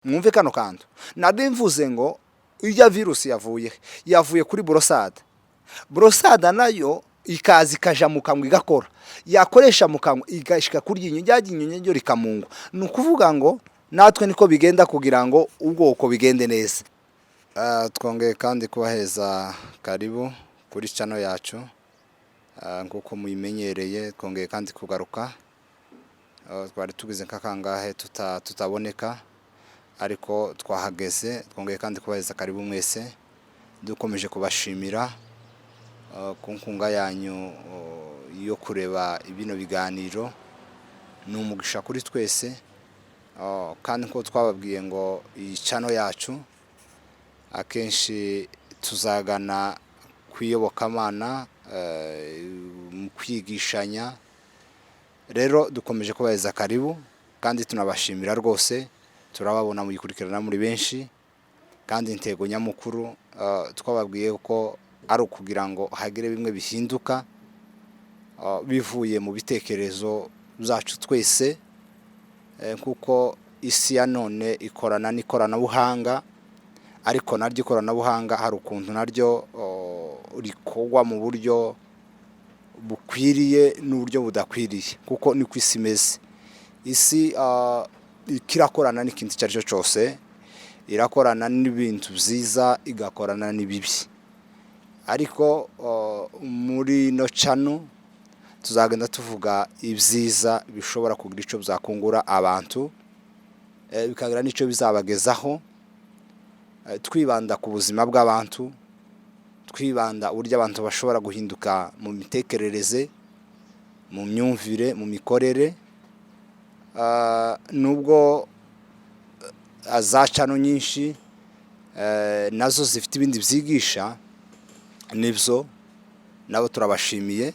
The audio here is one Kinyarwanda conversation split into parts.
Mwumve kano kantu nari mvuze ngo ijya virusi yavuye he? Yavuye kuri brosse à dents. Brosse à dents nayo ikaza ikaja mu kanwa, igakora, yakoresha mu kanwa igashika ku ryinyo, rya ryinyo naryo rikamungwa. Ni ukuvuga ngo natwe niko bigenda kugira ngo ubwoko bigende neza. Twongeye kandi kubaheza karibu kuri channel yacu. Nk'uko muyimenyereye, twongeye kandi kugaruka. Twari tugize nk'akangahe tutaboneka, ariko twahageze. Twongeye kandi kubaheza karibu mwese, dukomeje kubashimira ku nkunga yanyu yo kureba bino biganiro. Ni umugisha kuri twese. Kandi nk'uko twababwiye ngo iyi channel yacu akenshi tuzagana ku iyobokamana, mu kwigishanya. Rero dukomeje kubaheza karibu kandi tunabashimira rwose. Turababona muyikurikirana muri benshi, kandi intego nyamukuru twababwiye ko ari ukugira ngo hagire bimwe bihinduka bivuye mu bitekerezo byacu twese, kuko isi ya none ikorana n'ikoranabuhanga, ariko naryo ikoranabuhanga hari ukuntu naryo rikorwa mu buryo bukwiriye n'uburyo budakwiriye, kuko niko isi imeze. Isi ikirakorana n'ikintu icyo ari cyo cyose, irakorana n'ibintu byiza, igakorana n'ibibi. Ariko muri ino channel tuzagenda tuvuga ibyiza bishobora kugira icyo byakungura abantu, bikagira n'icyo bizabagezaho, twibanda ku buzima bw'abantu, twibanda uburyo abantu bashobora guhinduka mu mitekerereze, mu myumvire, mu mikorere. Nubwo za channel nyinshi nazo zifite ibindi byigisha, nibyo nabo turabashimiye,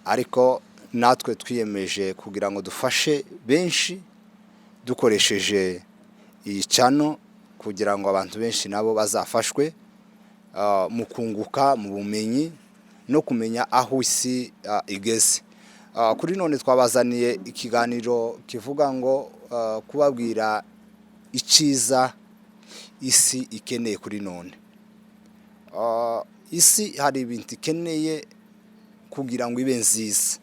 ariko natwe twiyemeje kugira ngo dufashe benshi dukoresheje iyi channel, kugira ngo abantu benshi nabo bazafashwe mu kunguka mu bumenyi no kumenya aho isi igeze. Kuri none twabazaniye ikiganiro kivuga ngo kubabwira icyiza isi ikeneye kuri none. Isi hari ibintu ikeneye kugira ngo ibe nziza,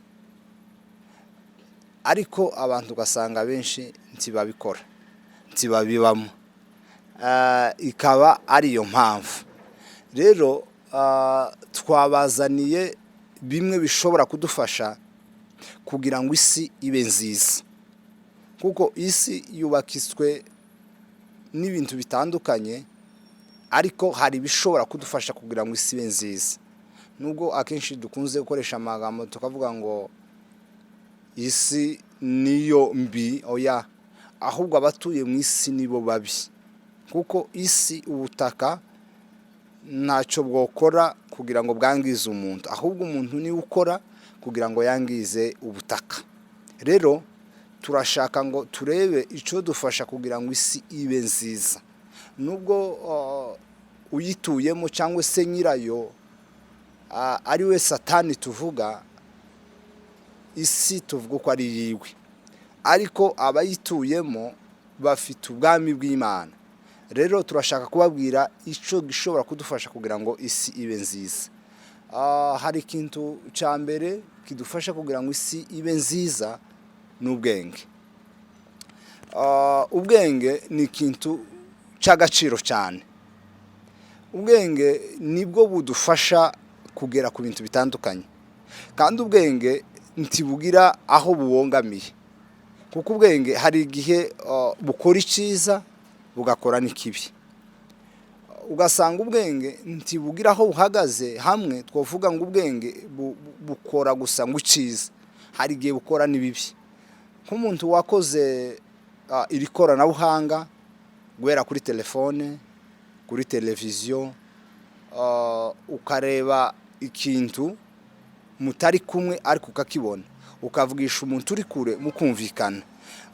ariko abantu ugasanga benshi ntibabikora, ntibabibamo. Ikaba ariyo mpamvu rero twabazaniye bimwe bishobora kudufasha kugira ngo isi ibe nziza, kuko isi yubakitswe n'ibintu bitandukanye, ariko hari ibishobora kudufasha kugira ngo isi ibe nziza. Nubwo akenshi dukunze gukoresha amagambo tukavuga ngo isi niyo mbi, oya, ahubwo abatuye mu isi nibo babi, kuko isi, ubutaka ntacyo bwokora kugira ngo bwangize umuntu, ahubwo umuntu niwe ukora kugira ngo yangize ubutaka. Rero turashaka ngo turebe icyo dufasha kugira ngo isi ibe nziza, nubwo uyituyemo cyangwa se nyirayo ari we Satani. Tuvuga isi, tuvuga uko ari yiwe, ariko abayituyemo bafite ubwami bw'Imana. Rero turashaka kubabwira icyo gishobora kudufasha kugira ngo isi ibe nziza. Hari ikintu cya mbere kidufasha kugira ngo isi ibe nziza, ni ubwenge. Ubwenge ni ikintu cy'agaciro cyane. Ubwenge nibwo budufasha kugera ku bintu bitandukanye, kandi ubwenge ntibugira aho bubongamiye, kuko ubwenge hari igihe bukora icyiza, bugakora n'ikibi. Ugasanga ubwenge ntibugira aho buhagaze hamwe twavuga ngo ubwenge bukora gusa ngo icyiza. Hari igihe bukora n'ibibi, nk'umuntu wakoze iri koranabuhanga, guhera kuri telefone, kuri televiziyo, ukareba ikintu mutari kumwe ariko ukakibona, ukavugisha umuntu uri kure mukumvikana,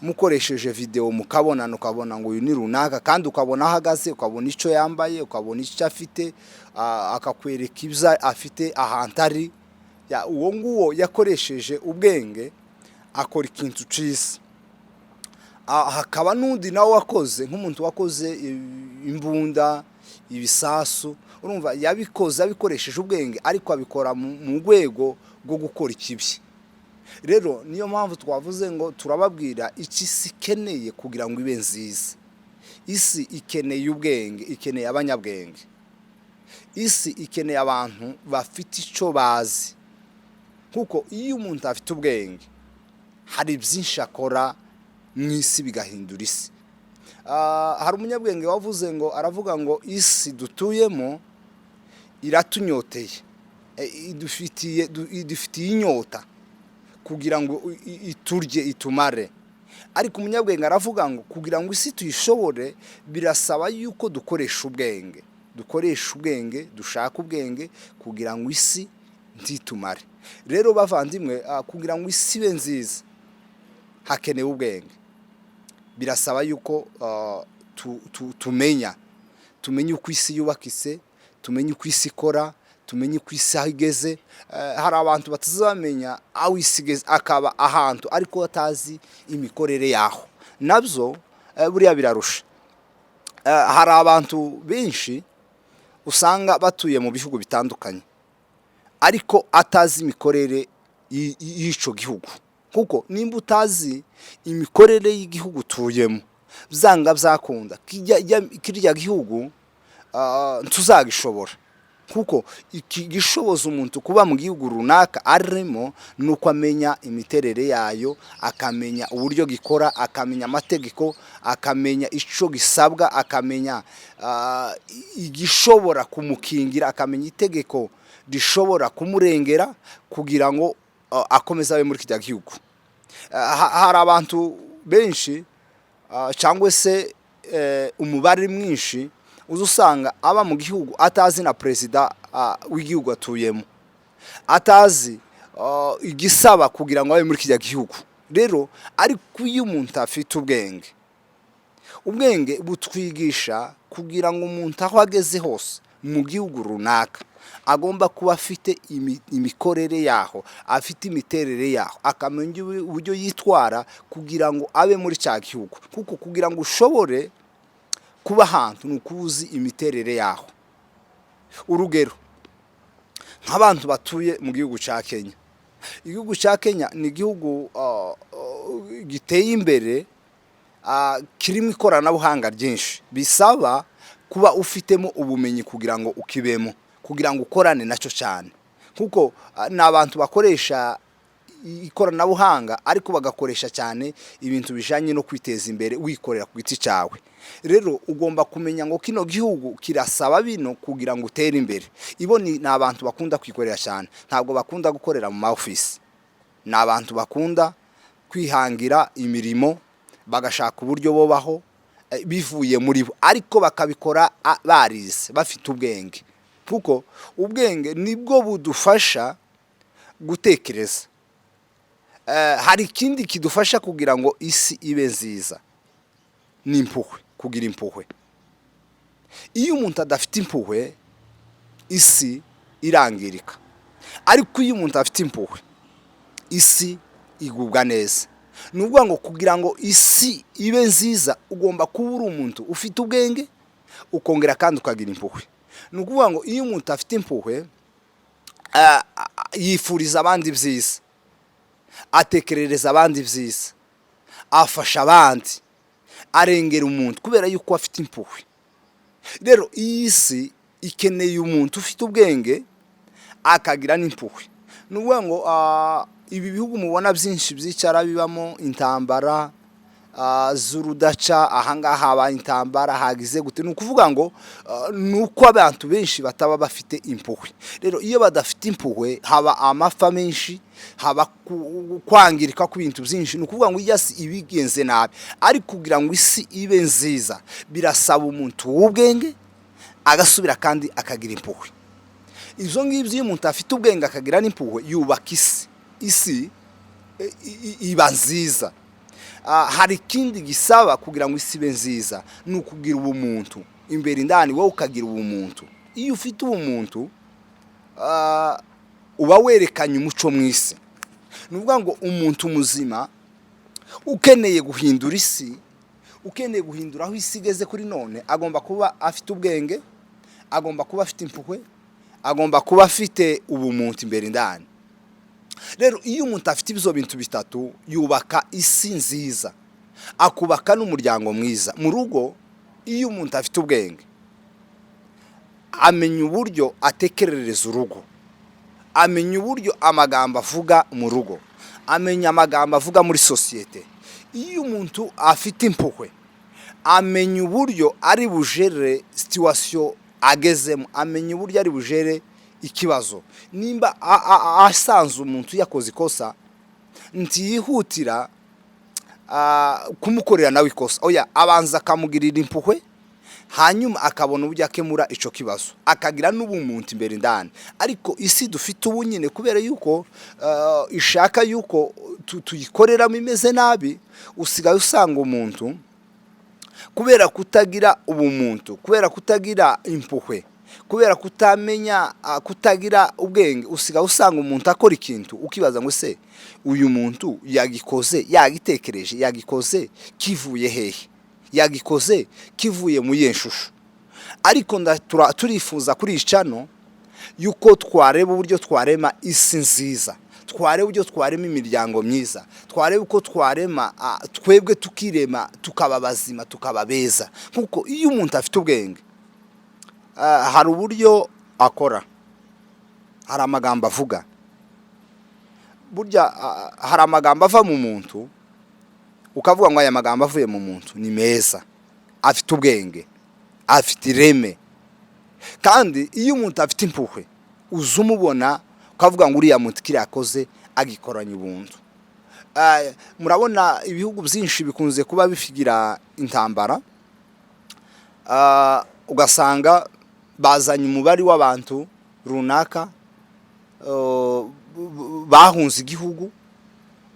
mukoresheje videwo, mukabonana, ukabona ngo uyu ni runaka, kandi ukabona aho ahagaze, ukabona icyo yambaye, ukabona icyo afite, akakwereka ibyo afite ahantu ari. Uwo nguwo yakoresheje ubwenge akora ikintu cyiza. Hakaba n'undi nawe wakoze nk'umuntu wakoze imbunda, ibisasu. Urumva yabikoze abikoresheje ubwenge, ariko abikora mu rwego rwo gukora ikibi. Rero niyo mpamvu twavuze ngo turababwira icyo isi ikeneye kugira ngo ibe nziza. Isi ikeneye ubwenge, ikeneye abanyabwenge, isi ikeneye abantu bafite icyo bazi, kuko iyo umuntu afite ubwenge hari byinshi akora mu isi bigahindura isi. Hari umunyabwenge wavuze ngo, aravuga ngo isi dutuyemo iratunyoteye, idufitiye inyota kugira ngo iturye itumare. Ariko umunyabwenge aravuga ngo kugira ngo isi tuyishobore birasaba yuko dukoresha ubwenge, dukoresha ubwenge, dushaka ubwenge kugira ngo isi ntitumare. Rero bavandimwe, kugira ngo isi ibe nziza hakenewe ubwenge. Birasaba yuko tumenya uko isi yubakitse, tumenye uko isi ikora, tumenye uko isi aho igeze. Hari abantu batazamenya aho isi igeze, akaba ahantu ariko atazi imikorere yaho. Nabyo buriya birarusha. Hari abantu benshi usanga batuye mu bihugu bitandukanye ariko atazi imikorere y'icyo gihugu, kuko nimba utazi imikorere y'igihugu utuyemo, byanga byakunda kirya gihugu ntuzagishobora, kuko iki gishoboza umuntu kuba mu gihugu runaka arimo ni uko amenya imiterere yayo, akamenya uburyo gikora, akamenya amategeko, akamenya icyo gisabwa, akamenya igishobora kumukingira, akamenya itegeko rishobora kumurengera kugira ngo akomeze abe muri kirya gihugu. Hari abantu benshi cyangwa se umubare mwinshi uza usanga aba mu gihugu atazi na perezida w'igihugu atuyemo, atazi igisaba kugira ngo abe muri kirya gihugu. Rero ariko iyo umuntu afite ubwenge, ubwenge butwigisha kugira ngo umuntu aho ageze hose mu gihugu runaka agomba kuba afite imikorere yaho, afite imiterere yaho, akamenya uburyo yitwara kugira ngo abe muri cya gihugu, kuko kugira ngo ushobore kuba ahantu ni ukuba uzi imiterere yaho. Urugero, nk'abantu batuye mu gihugu cya Kenya. Igihugu cya Kenya ni igihugu giteye imbere, kirimo ikoranabuhanga ryinshi, bisaba kuba ufitemo ubumenyi kugira ngo ukibemo, kugira ngo ukorane nacyo cyane, kuko ni abantu bakoresha ikoranabuhanga ariko bagakoresha cyane ibintu bijyanye no kwiteza imbere wikorera ku giti cyawe. Rero ugomba kumenya ngo kino gihugu kirasaba bino kugira ngo utere imbere. Ibo ni abantu bakunda kwikorera cyane, ntabwo bakunda gukorera mu ma ofisi. Ni abantu bakunda kwihangira imirimo, bagashaka uburyo bubaho bivuye muri bo, ariko bakabikora barize, bafite ubwenge, kuko ubwenge nibwo budufasha gutekereza. Hari ikindi kidufasha kugira ngo isi ibe nziza, ni impuhwe, kugira impuhwe. Iyo umuntu adafite impuhwe isi irangirika, ariko iyo umuntu afite impuhwe isi igubwa neza. Ni ukuvuga ngo kugira ngo isi ibe nziza ugomba kuba uri umuntu ufite ubwenge, ukongera kandi ukagira impuhwe. Ni ukuvuga ngo iyo umuntu afite impuhwe yifuriza abandi ibyiza, atekerereza abandi ibyiza, afasha abandi, arengera umuntu kubera yuko afite impuhwe. Rero iyi si ikeneye umuntu ufite ubwenge akagira n'impuhwe. Ni ukuvuga ngo ibi bihugu mubona byinshi byicara bibamo intambara z'urudaca, ahangaha habaye intambara, hagize gute, ni ukuvuga ngo ni uko abantu benshi bataba bafite impuhwe. Rero iyo badafite impuhwe haba amapfa menshi, haba kwangirika kw'ibintu byinshi. Ni ukuvuga ngo iyo si ibigenze nabi. Ariko kugira ngo isi ibe nziza birasaba umuntu w'ubwenge, agasubira kandi akagira impuhwe. Ibyo ngibyo, iyo umuntu afite ubwenge akagira n'impuhwe, yubaka isi, isi iba nziza. Hari ikindi gisaba kugira ngo isi ibe nziza, ni ukugira ubumuntu imbere indani, wowe ukagira ubumuntu. Iyo ufite ubumuntu uba werekanye umuco mu isi. Ni ukuvuga ngo umuntu muzima Ukeneye guhindura isi, ukeneye guhindura aho isi igeze kuri none, agomba kuba afite ubwenge, agomba kuba afite impuhwe, agomba kuba afite ubumuntu imbere indani. Rero iyo umuntu afite ibyo bintu bitatu, yubaka isi nziza, akubaka n'umuryango mwiza. Mu rugo, iyo umuntu afite ubwenge, amenya uburyo atekerereza urugo, amenya uburyo amagambo avuga mu rugo, amenya amagambo avuga muri sosiyete. Iyo umuntu afite impuhwe, amenya uburyo ari bujere situation agezemo, amenya uburyo ari bujere ikibazo. Nimba asanze umuntu yakoze ikosa, ntiyihutira kumukorera nawe ikosa. Oya, abanza akamugirira impuhwe, hanyuma akabona uburyo akemura icyo kibazo, akagira n'ubumuntu imbere indani. Ariko isi dufite ubu nyine, kubera yuko ishaka yuko tuyikoreramo imeze nabi, usigaye usanga umuntu kubera kutagira ubumuntu, kubera kutagira impuhwe, kubera kutamenya, kutagira ubwenge, usigaye usanga umuntu akora ikintu ukibaza ngo: "Se uyu muntu yagikoze yagitekereje? Yagikoze kivuye hehe? Yagikoze kivuye mu iyihe shusho?" Ariko turifuza kuri iyi channel yuko twareba uburyo twarema isi nziza, twareba uburyo twarema imiryango myiza, twareba uko twarema, twebwe tukirema, tukaba bazima, tukaba beza. Kuko iyo umuntu afite ubwenge, hari uburyo akora, hari amagambo avuga. Burya hari amagambo ava mu muntu ukavuga ngo: "Aya magambo avuye mu muntu ni meza, afite ubwenge, afite ireme." Kandi iyo umuntu afite impuhwe, uza umubona ukavuga ngo: "Uriya muntu kiriya akoze agikoranye ubuntu." Murabona ibihugu byinshi bikunze kuba bifigira intambara, ugasanga bazanye umubare w'abantu runaka bahunze igihugu,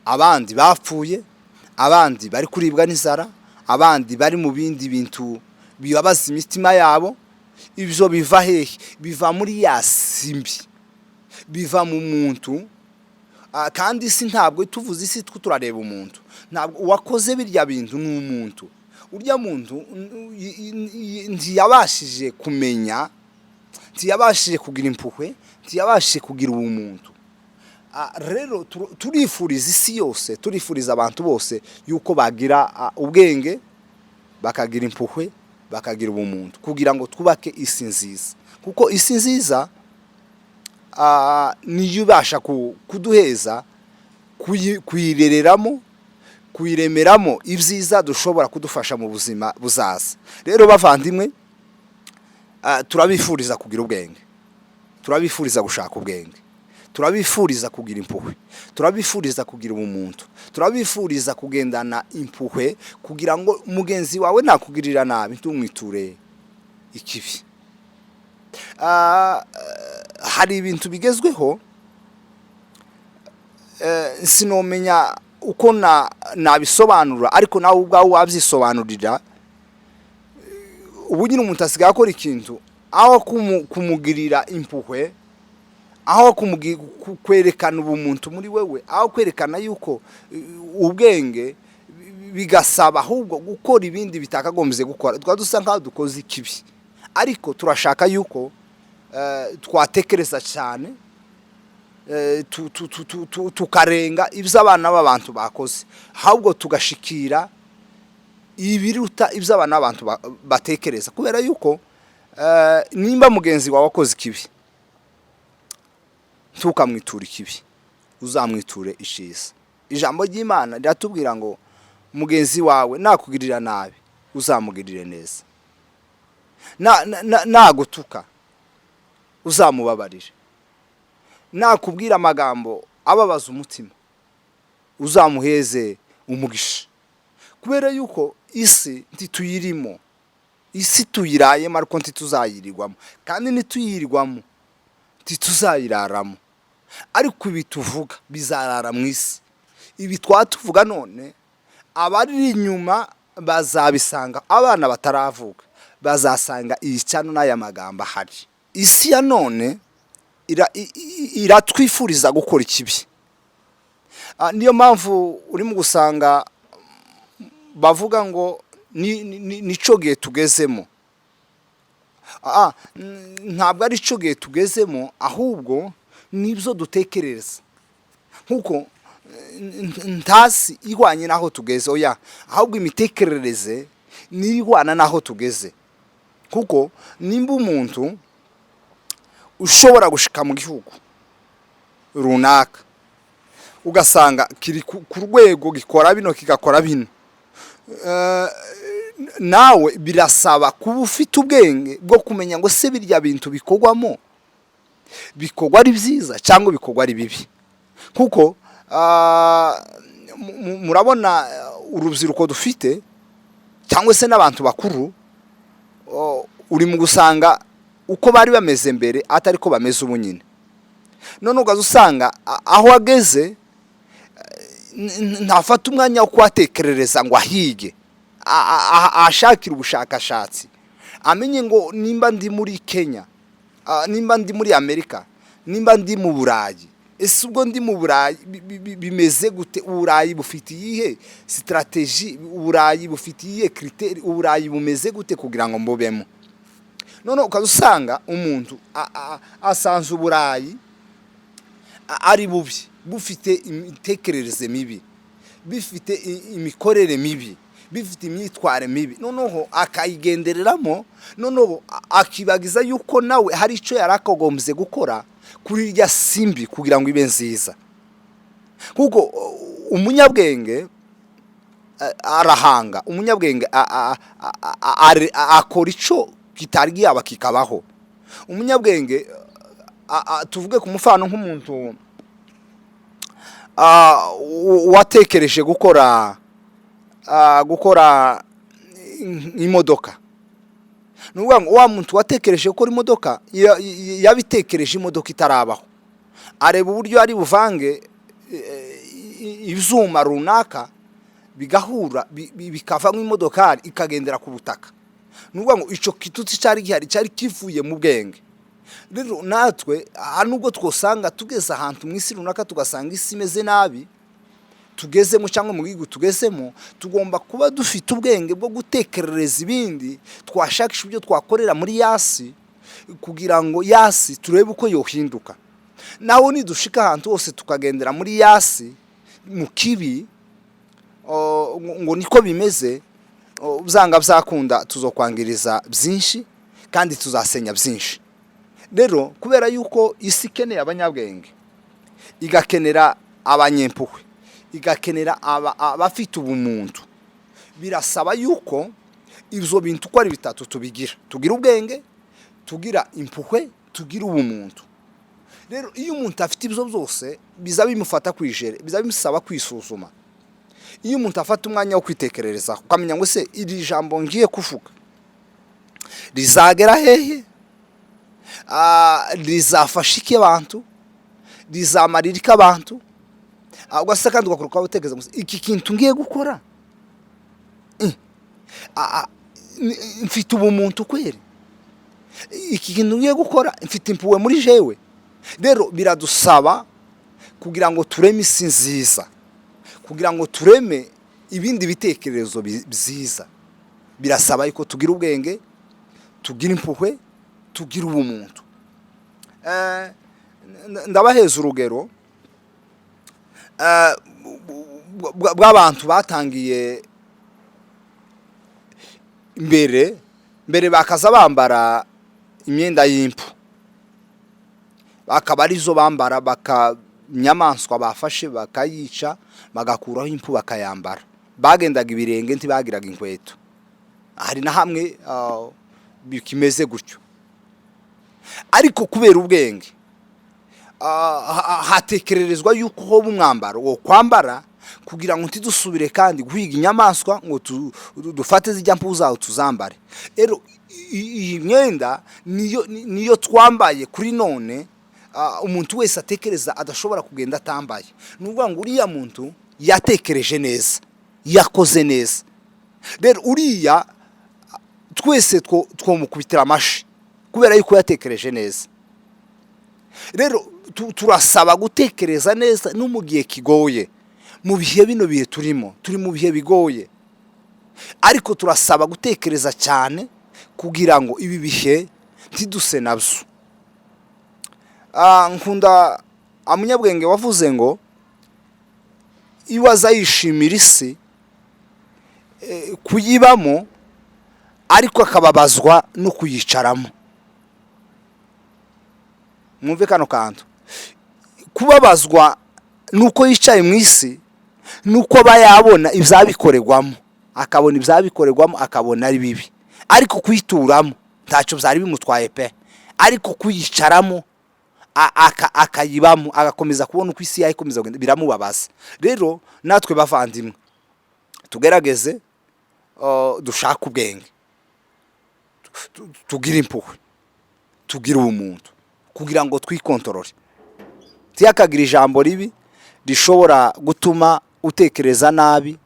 abandi bapfuye, abandi bari kuribwa n'inzara, abandi bari mu bindi bintu bibabaza imitima yabo. Ibyo biva hehe? Biva muri ya si mbi, biva mu muntu. Kandi isi, ntabwo tuvuze isi twe turareba umuntu. Ntabwo uwakoze birya bintu ni umuntu. Urya muntu ntiyabashije kumenya, ntiyabashije kugira impuhwe, ntiyabashije kugira ubumuntu. Rero turifuriza isi yose, turifuriza abantu bose yuko bagira ubwenge, bakagira impuhwe, bakagira ubumuntu, kugira ngo twubake isi nziza. Kuko isi nziza niyo ibasha kuduheza kuyirereramo, kuyiremeramo ibyiza dushobora kudufasha mu buzima buzaza. Rero bavandimwe, turabifuriza kugira ubwenge, turabifuriza gushaka ubwenge, turabifuriza kugira impuhwe, turabifuriza kugira ubumuntu, turabifuriza kugendana impuhwe, kugira ngo mugenzi wawe nakugirira nabi ntumwiture ikibi. Hari ibintu bigezweho, sinomenya uko nabisobanura, ariko nawe ubwawe wabyisobanurira. Ubu nyine umuntu asigaye akora ikintu, aho kumugirira impuhwe, aho kwerekana ubumuntu muri wewe, aho kwerekana yuko ubwenge, bigasaba ahubwo gukora ibindi bitakagombye gukora, twaba dusa nkaho dukoze ikibi. Ariko turashaka yuko twatekereza cyane, tukarenga ibyo abana b'abantu bakoze, ahubwo tugashikira ibiruta ibyo abana b'abantu batekereza. Kubera yuko nimba mugenzi wawe akoze ikibi, ntukamwiture ikibi, uzamwiture ishiza. Ijambo ry'Imana riratubwira ngo mugenzi wawe nakugirira nabi, uzamugirire neza. Nagutuka, uzamubabarire. Nakubwira amagambo ababaza umutima, uzamuheze umugisha. Kubera yuko isi ntituyirimo, isi tuyirayemo ariko ntituzayirirwamo, kandi ntituyirirwamo ntituzayiraramo. Ariko ibi tuvuga bizarara mu isi. Ibi twatuvuga none, abari inyuma bazabisanga, abana bataravuka bazasanga iyi channel n'aya magambo ahari. Isi ya none iratwifuriza gukora ikibi. Niyo mpamvu urimo gusanga Bavuga ngo nico gihe tugezemo. Ntabwo ari cyo gihe tugezemo, ahubwo nibyo dutekereza, nkuko ntasi ihwanye n'aho tugeze. Oya, ahubwo imitekerereze niyo ihwana n'aho tugeze, kuko nimba umuntu ushobora gushika mu gihugu runaka ugasanga kiri ku rwego gikora bino, kigakora bino, nawe birasaba kuba ufite ubwenge bwo kumenya ngo se birya bintu bikorwamo bikorwa ari byiza cyangwa bikorwa ari bibi? Kuko murabona urubyiruko dufite cyangwa se n'abantu bakuru, uri mu gusanga uko bari bameze mbere atari ko bameze ubu nyine. None ugaza usanga aho ageze ntafata umwanya wo kuhatekerereza ngo ahige, ahashakire ubushakashatsi, amenye ngo nimba ndi muri Kenya, nimba ndi muri Amerika, nimba ndi mu Burayi, ese ubwo ndi mu Burayi bimeze gute? Uburayi bufite iyihe stratégie? Uburayi bufite iyihe critère? Uburayi bumeze gute kugira ngo mbubemo? None ukaza usanga umuntu asanze Uburayi ari bubi, bufite imitekerereze mibi, bifite imikorere mibi, bifite imyitwarire mibi, noneho akayigendereramo, noneho akibagiza yuko nawe hari icyo yari akagombye gukora kuri irya simbi kugira ngo ibe nziza. Kuko umunyabwenge arahanga, umunyabwenge akora icyo kitari yaba kikabaho. Umunyabwenge, tuvuge ku mufano nk'umuntu watekereje gukora imodoka, ni ukuvuga ngo wa muntu watekereje gukora imodoka yabitekereje imodoka itarabaho, areba uburyo ari buvange ibyuma runaka bigahura, bikavamo imodokari ikagendera ku butaka. Ni ukuvuga ngo icyo kitutsi cyari gihari cyari kivuye mu bwenge. Rero natwe aha, nubwo twosanga tugeze ahantu mu isi runaka, tugasanga isi imeze nabi tugezemo cyangwa mu gihugu tugezemo, tugomba kuba dufite ubwenge bwo gutekerereza ibindi, twashakisha ibyo twakorera muri yasi kugira ngo yasi turebe uko yohinduka. Naho nidushika ahantu hose tukagendera muri yasi mu kibi, ngo niko bimeze, byanga byakunda tuzokwangiriza byinshi kandi tuzasenya byinshi. Rero kubera yuko isi ikeneye abanyabwenge, igakenera abanyempuhwe, igakenera abafite ubumuntu, birasaba yuko ibyo bintu uko ari bitatu tubigira: tugira ubwenge, tugira impuhwe, tugira ubumuntu. Rero iyo umuntu afite ibyo byose, biza bimufata kwijere, biza bimusaba kwisuzuma. Iyo umuntu afata umwanya wo kwitekerereza, ukamenya ngo se iri jambo ngiye kuvuga rizagera hehe? Rizafasha iki abantu? Rizamarira iki abantu? Ugasa kandi ugakora ukaba utekereza ngo iki kintu ngiye gukora, mfite ubumuntu kweri? Iki kintu ngiye gukora, mfite impuhwe muri jewe? Rero biradusaba kugira ngo tureme isi nziza, kugira ngo tureme ibindi bitekerezo byiza, birasaba yuko tugira ubwenge, tugira impuhwe, tugira ubumuntu. Ndabaheza urugero bw'abantu batangiye mbere mbere, bakaza bambara imyenda y'impu, bakaba arizo bambara, baka inyamaswa bafashe bakayica, bagakuraho impu bakayambara. Bagendaga ibirenge, ntibagiraga inkweto. Hari na hamwe bikimeze gutyo. Ariko kubera ubwenge, hatekererezwa yuko hoba umwambaro wo kwambara kugira ngo ntidusubire kandi guhiga inyamaswa ngo dufate zijya mpu zawo tuzambare. Rero iyi myenda niyo twambaye kuri none, umuntu wese atekereza adashobora kugenda atambaye. Ni ukuvuga ngo uriya muntu yatekereje neza, yakoze neza. Rero uriya twese twomukubitira amashi kubera yuko yatekereje neza. Rero turasaba gutekereza neza no mu gihe kigoye, mu bihe bino bihe turimo, turi mu bihe bigoye. Ariko turasaba gutekereza cyane kugira ngo ibi bihe ntiduse nabyo. Nkunda umunyabwenge wavuze ngo iyo aza yishimira isi kuyibamo, ariko akababazwa no kuyicaramo. Mwumve kano kantu: kubabazwa nuko yicaye mu isi, nuko aba yabona ibyabikorerwamo, akabona ibyabikorerwamo, akabona ari bibi, ariko kuyituramo ntacyo byari bimutwaye pe. Ariko kuyicaramo, akayibamo, agakomeza kubona uko isi yayikomeza kugenda, biramubabaza. Rero natwe bavandimwe, tugerageze dushake ubwenge, tugire impuhwe, tugire ubumuntu, kugira ngo twikontorore, ntiyakagira ijambo ribi rishobora gutuma utekereza nabi,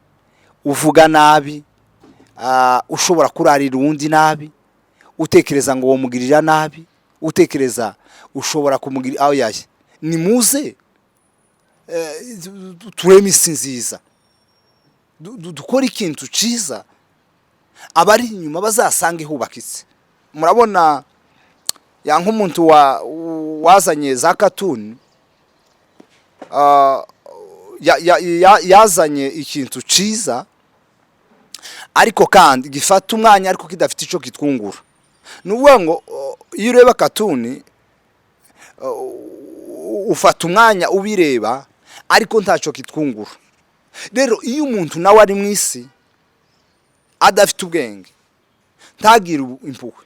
uvuga nabi, ushobora kurarira uwundi nabi, utekereza ngo wamugirira nabi, utekereza ushobora kumugirira aho yaye. Nimuze tureme isi nziza, dukore ikintu cyiza, abari inyuma bazasange hubakitse. Murabona ya nk'umuntu wazanye za katuni, yazanye ikintu cyiza, ariko kandi gifata umwanya, ariko kidafite icyo kitwungura. Ni ukuvuga ngo iyo ureba katuni ufata umwanya ubireba, ariko ntacyo kitwungura. Rero iyo umuntu nawe ari mu isi adafite ubwenge, ntagire impuhwe,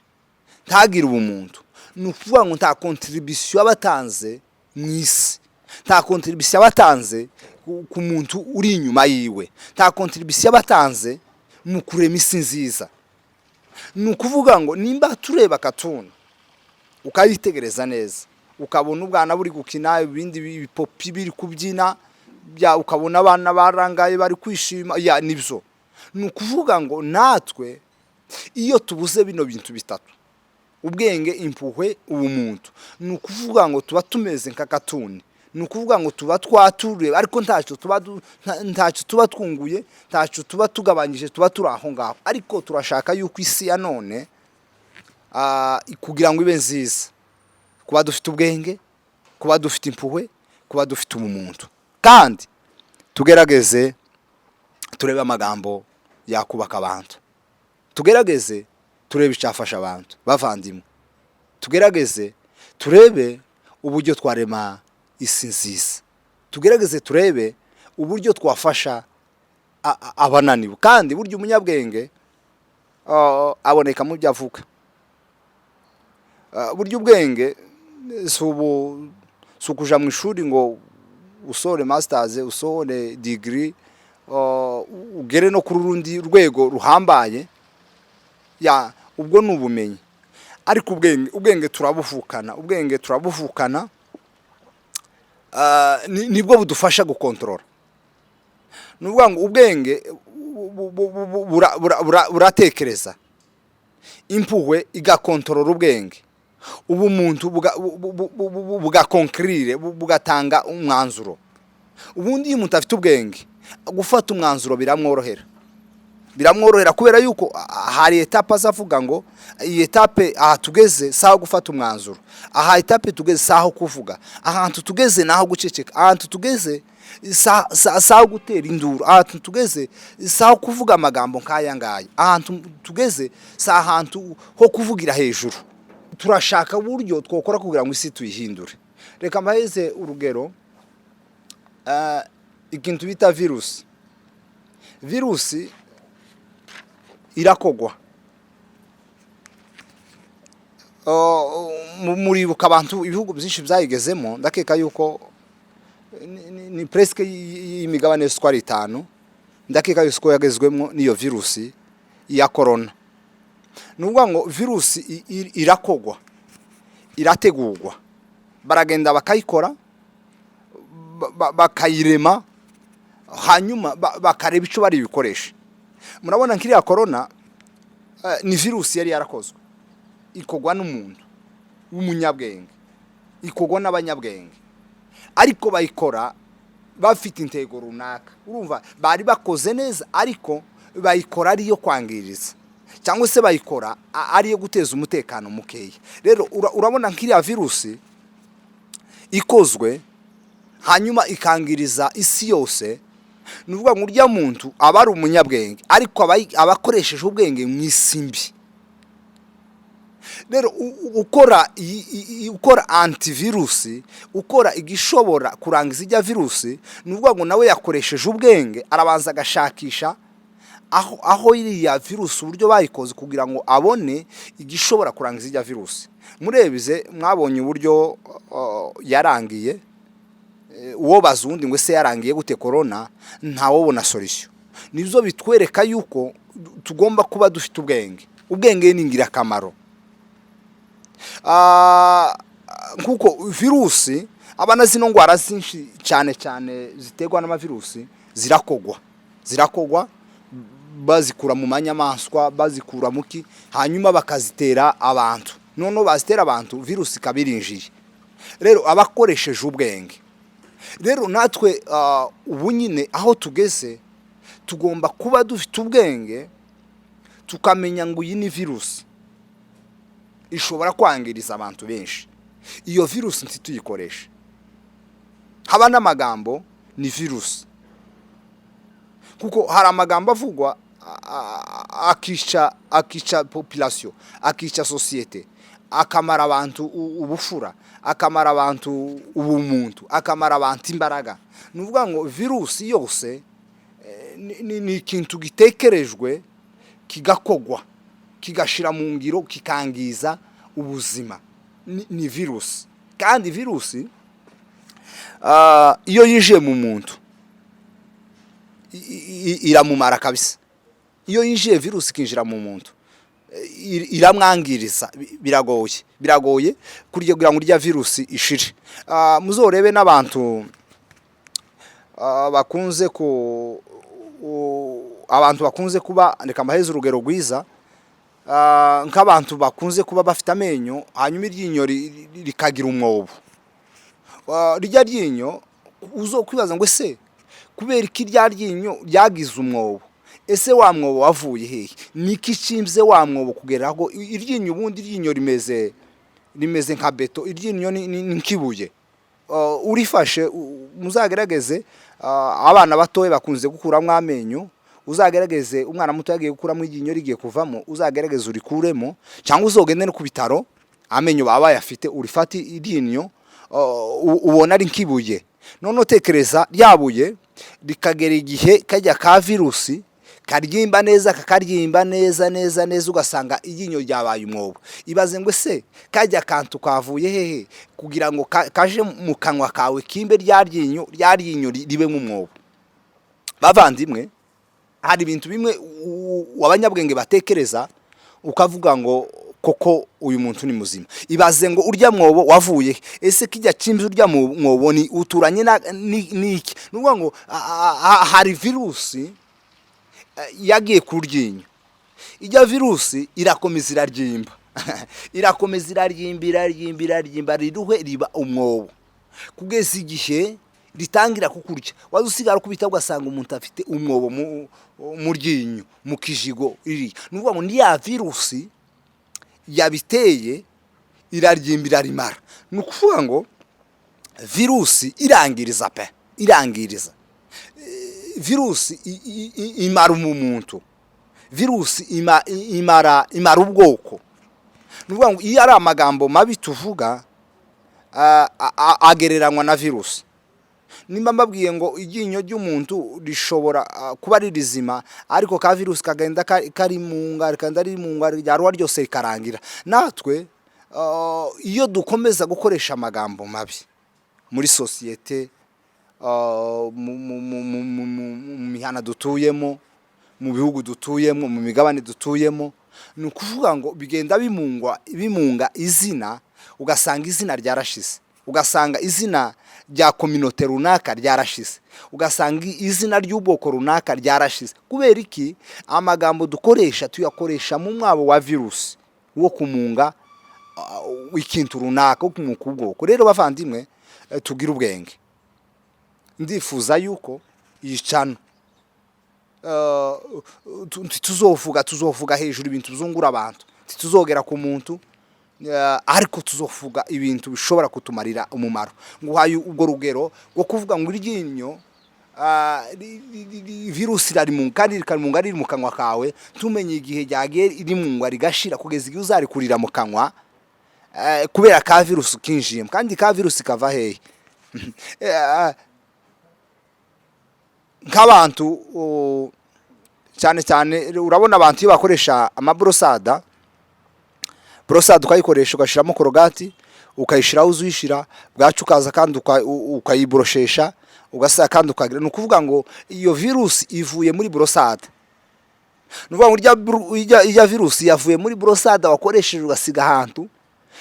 ntagire ubumuntu, ni ukuvuga ngo nta contribution aba atanze mu isi, nta contribution aba atanze ku muntu uri inyuma yiwe, nta contribution aba atanze mu kurema isi nziza. Ni ukuvuga ngo nimba tureba katuni, ukayitegereza neza, ukabona ubwana buri gukina, ibindi bipopi biri kubyina, ukabona abana barangaye bari kwishima, ya nibyo. Ni ukuvuga ngo natwe iyo tubuze bino bintu bitatu, ubwenge, impuhwe, ubumuntu, ni ukuvuga ngo tuba tumeze nka katuni. Ni ukuvuga ngo tuba twatureba, ariko ntacyo tuba twunguye, ntacyo tuba tugabanyije, tuba turi aho ngaho. Ariko turashaka yuko isi ya none kugira ngo ibe nziza, kuba dufite ubwenge, kuba dufite impuhwe, kuba dufite ubumuntu, kandi tugerageze turebe amagambo yakubaka abantu, tugerageze turebe icyafasha abantu. Bavandimwe, tugerageze turebe uburyo twarema isi nziza, tugerageze turebe uburyo twafasha abananiwe. Kandi burya umunyabwenge aboneka mu byo avuga. Burya ubwenge si ukuja mu ishuri ngo usohore masters, usohore degree, ugere no kuri urundi rwego ruhambaye. Ya, ubwo ni ubumenyi. Ariko ubwenge turabuvukana, ubwenge turabuvukana. Nibwo budufasha gukontorora. Ni ukuvuga ngo ubwenge buratekereza, impuhwe igakontorora ubwenge, ubumuntu bugakonkirire, bugatanga umwanzuro. Ubundi iyo umuntu afite ubwenge, gufata umwanzuro biramworohera, biramworohera, kubera yuko hari étape aza avuga ngo iyi étape aha tugeze si aho gufata umwanzuro, aha étape tugeze si aho kuvuga, ahantu tugeze ni aho guceceka, ahantu tugeze si aho gutera induru, ahantu tugeze si aho kuvuga amagambo nk'aya ngaya, ahantu tugeze si ahantu ho kuvugira hejuru. Turashaka uburyo twakora kugira ngo isi tuyihindure. Reka mbaheze urugero, ikintu bita virusi. Virusi irakogwa. Muribuka abantu, ibihugu byinshi byayigezemo. Ndakeka yuko ni presque y'imigabane yose uko ari itanu, ndakeka yuko yagezwemo n'iyo virusi ya korona. Ni ukuvuga ngo virusi irakogwa, irategurwa, baragenda bakayikora, bakayirema, hanyuma bakareba icyo bari bikoreshe. Murabona nk'iriya korona ni virusi yari yarakozwe, ikorwa n'umuntu w'umunyabwenge, ikorwa n'abanyabwenge, ariko bayikora bafite intego runaka. Urumva bari bakoze neza, ariko Bayikora ariyo kwangiriza cyangwa se bayikora ariyo guteza umutekano mukeya. Rero urabona nk'iriya virusi ikozwe hanyuma ikangiriza isi yose, ni ukuvuga ngo urya muntu aba ari umunyabwenge, ariko aba akoresheje ubwenge mu isi mbi. Rero ukora antivirusi, ukora igishobora kurangiza ijya virusi, ni ukuvuga ngo nawe yakoresheje ubwenge, arabanza agashakisha aho iriya virusi uburyo bayikoze kugira ngo abone igishobora kurangiza ijya virusi. Murebize, mwabonye uburyo yarangiye. Uwo baza uwundi ngo ese yarangiye gute korona? Ntawubona solution. Nibyo bitwereka yuko tugomba kuba dufite ubwenge. Ubwenge ni ingirakamaro. Nkuko virusi abana zino ndwara zinshi cyane cyane ziterwa n'amavirusi zirakogwa bazikura mu manyamaswa, bazikura muki, hanyuma bakazitera abantu. Noneho bazitera abantu, virusi ikaba irinjiye. Rero abakoresheje ubwenge. Rero natwe ubu nyine aho tugeze tugomba kuba dufite ubwenge, tukamenya ngo iyi ni virusi ishobora kwangiriza abantu benshi, iyo virusi ntituyikoreshe. Haba n'amagambo ni virusi, kuko hari amagambo avugwa akica population, akica sosiyete, akamara abantu ubufura, akamara abantu ubumuntu, akamara abantu imbaraga. Ni ukuvuga ngo virusi yose ni ikintu gitekerejwe, kigakogwa, kigashira mu ngiro, kikangiza ubuzima, ni virusi. Kandi virusi iyo yinjiye mu muntu iramumara kabisa. Iyo yinjiye, virusi ikinjira mu muntu, iramwangiriza. Biragoye kugira ngo urya virusi ishire. Muzorebe n'abantu bakunze ku abantu bakunze kuba, reka mbaheze urugero rwiza, nk'abantu bakunze kuba bafite amenyo, hanyuma iryinyo rikagira umwobo. Rijya ryinyo uzo kwibaza ngo ese kubera iki rya ryinyo ryagize umwobo? Ese wa mwobo wavuye hehe? Niki cimbye wa mwobo kugeraho iryinyo? Ubundi iryinyo rimeze nka beto, iryinyo ni nk'ibuye. Urifashe, muzagerageze, abana batoya bakunze gukuramo amenyo, uzagerageze umwana muto yagiye gukuramo iryinyo, rigiye kuvamo, uzagerageze urikuremo, cyangwa uzogende no ku bitaro amenyo baba bayafite, urifate iryinyo, ubona ari nk'ibuye. None utekereza rya buye rikagera igihe kajya ka virusi karyimba neza, kakaryimba neza neza neza, ugasanga iryinyo ryabaye umwobo. Ibaze ngo ese kajya kantu kavuye hehe kugira ngo kaje mu kanwa kawe, kimbe rya ryinyo ribe nk'umwobo? Bavandimwe, hari ibintu bimwe abanyabwenge batekereza ukavuga ngo koko uyu muntu ni muzima. Ibaze ngo urya mwobo wavuye he? Ese kijya kimbi urya mwobo ni uturanye n'iki? Ni ukuvuga ngo hari virusi yagiye ku ryinyo, ijya virusi irakomeza iraryimba, irakomeza iraryimba, iraryimba, iraryimba, riruhe riba umwobo, kugeza igihe ritangira kukurya. Waza usigara ukubita ugasanga umuntu afite umwobo mu ryinyo, mu kijigo ririya. Ni ukuvuga ngo ni ya virusi yabiteye, iraryimba, irarimara. Ni ukuvuga ngo virusi irangiriza pe, irangiriza. Virusi imara umuntu, virusi imara ubwoko. Ni ukuvuga ngo iyo ari amagambo mabi tuvuga agereranywa na virusi. Nimba mbabwiye ngo iryinyo ry'umuntu rishobora kuba ari rizima, ariko ka virusi kagenda karimunga, rikagenda rimunga, ryaruha ryose rikarangira. Natwe iyo dukomeza gukoresha amagambo mabi muri sosiyete, mu mihana dutuyemo, mu bihugu dutuyemo, mu migabane dutuyemo, ni ukuvuga ngo bigenda bimungwa, bimunga izina, ugasanga izina ryarashize, ugasanga izina rya communauté runaka ryarashize, ugasanga izina ry'ubwoko runaka ryarashize. Kubera iki? Amagambo dukoresha tuyakoresha mu mwabo wa virusi wo kumunga ikintu runaka, wo kumunga ubwoko. Rero bavandimwe, tugire ubwenge. Ndifuza yuko iyi channel Tuzovuga hejuru ibintu bizungura abantu, ntituzogera ku muntu, ariko tuzovuga ibintu bishobora kutumarira umumaro. Nguhaye ubwo rugero rwo kuvuga ngo iryinyo, virusi irarimunga kandi rikarimunga riri mu kanwa kawe, tumenye igihe ryagiye rimungwa rigashira kugeza igihe uzarikurira mu kanwa, kubera ka virusi kinjiyemo. Kandi ka virusi kava hehe? Nk'abantu cyane cyane urabona abantu iyo bakoresha amaborosada, borosada ukayikoresha, ugashyiramo Colgate, ukayishyiraho, uzuyishyira bwacu, ukaza kandi ukayiboroshesha, ugasa kandi ukagira. Ni ukuvuga ngo iyo virusi ivuye muri borosada. Ni ukuvuga ngo irya virusi yavuye muri borosada wakoresheje, ugasiga ahantu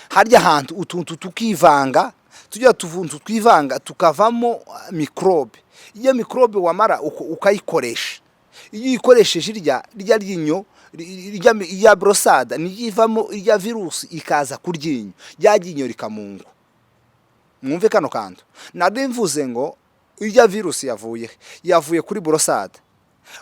harya hantu, utuntu tukivanga, tujya tuvuntu twivanga tukavamo mikorobe. Iyo mikorobe wamara ukayikoresha, iyo uyikoresheje irya ryinyo, irya borosada niyo ivamo irya virusi, ikaza ku ryinyo, rya ryinyo rikamungwa. Mwumve kano kantu. Nari mvuze ngo irya virusi yavuye he? Yavuye kuri borosada.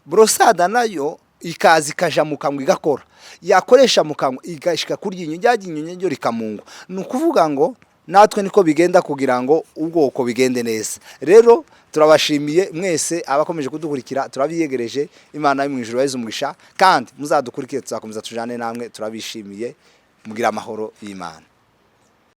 Borosada nayo ikaza ikaja mu kanwa, igakora, yakoresha mu kanwa igashika ku ryinyo, rya ryinyo naryo rikamungwa. Ni ukuvuga ngo natwe niko bigenda kugira ngo ubwoko bigende neza. Rero turabashimiye mwese abakomeje kudukurikira, turabiyegereje. Imana yo mu ijuru ibahe umugisha, kandi muzadukurikire, tuzakomeza tujane namwe. Turabishimiye, mugira amahoro y'Imana.